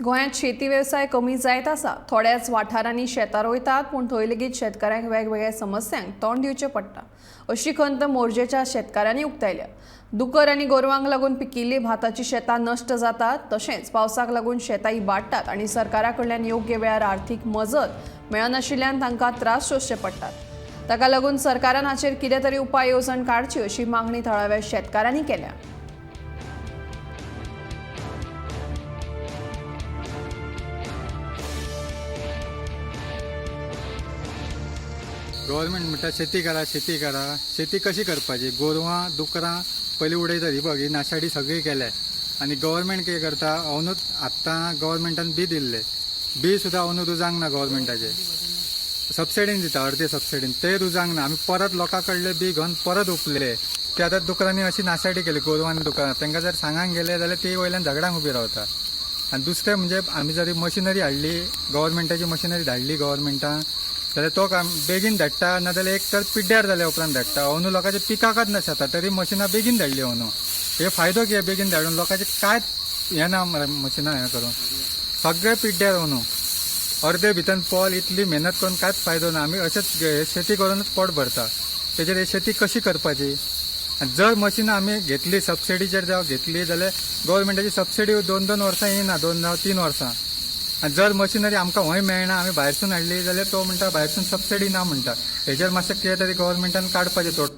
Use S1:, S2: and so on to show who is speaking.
S1: गोंयांत शेती वेवसाय कमी जायत आसा. थोड्याच वाठारांनी शेतां रोयतात, पूण थंय लेगीत शेतकारांक वेगवेगळ्या समस्यांक तोंड दिवचें पडटा, अशी खंत मोरजेच्या शेतकारांनी उक्तायल्या. दुकर आनी गोरवांक लागून पिकिल्ली भाताची शेतां नश्ट जातात, तशेंच पावसाक लागून शेतां इबाडटात आनी सरकारा कडल्यान योग्य वेळार आर्थीक मजत मेळनाशिल्ल्यान तांकां त्रास सोंसचे पडटात. ताका लागून सरकारान हाचेर कितें तरी उपाय येवजण काडची अशी मागणी थळाव्या शेतकारांनी केल्या.
S2: गव्हर्मेंट म्हणटा शेती करा, शेती करा. शेती कशी करपाची? गोरवां दुकरां पयलीं उडयतात. ही बघ, ही नाशाडी सगळी केल्या. आनी गव्हर्मेंट कितें करता? अवनूच आत्तां गव्हर्मेंटान बी दिल्लें, बी सुद्दां अवनू रुजांक ना. गव्हर्मेंटाचे सबसिडीन दिता, अर्दे सबसिडीन, ते रुजांक ना. आमी परत लोकां कडले बी घेवन परत उपले. ते आतां दुकरांनी अशी नाशाडी केली, गोरवांनी, दुकरां. तांकां जर सांगांक गेले जाल्यार ती वयल्यान झगडांक उबी रावता. आनी दुसरें म्हणजे आमी जरी मशिनरी हाडली, गव्हर्मेंटाची मशिनरी धाडली गव्हर्मेंटान जाल्यार तो काम बेगीन धाडटा, नाजाल्यार एक तर पिड्ड्यार जाल्या उपरांत धाडटा. अंदू लोकांचे पिकाकच ना शेतां, तरी मशिनां बेगीन धाडली अंदू. हे फायदो कितें बेगीन धाडून? लोकांचे कांयच हें ना मरे. मशिनां हें करून सगळें पिड्ड्यार अंदू, अर्दे भितर पोल. इतली मेहनत करून कांयच फायदो ना. आमी अशेंच हे शेती करूनच पोट भरता. तेजेर ही शेती कशी करपाची? आनी जर मशिनां आमी घेतली, सबसिडीचेर जावं घेतली जाल्यार गव्हर्मेंटाची सबसिडी 2-2 वर्सां येयना, 2 जावं 3 वर्सां. आनी जर मशिनरी आमकां खंय मेळना, आमी भायरसून हाडली जाल्यार तो म्हणटा भायरसून सबसिडी ना म्हणटा. हेजेर मातशें कितें तरी गव्हर्मेंटान काडपाचें तोट.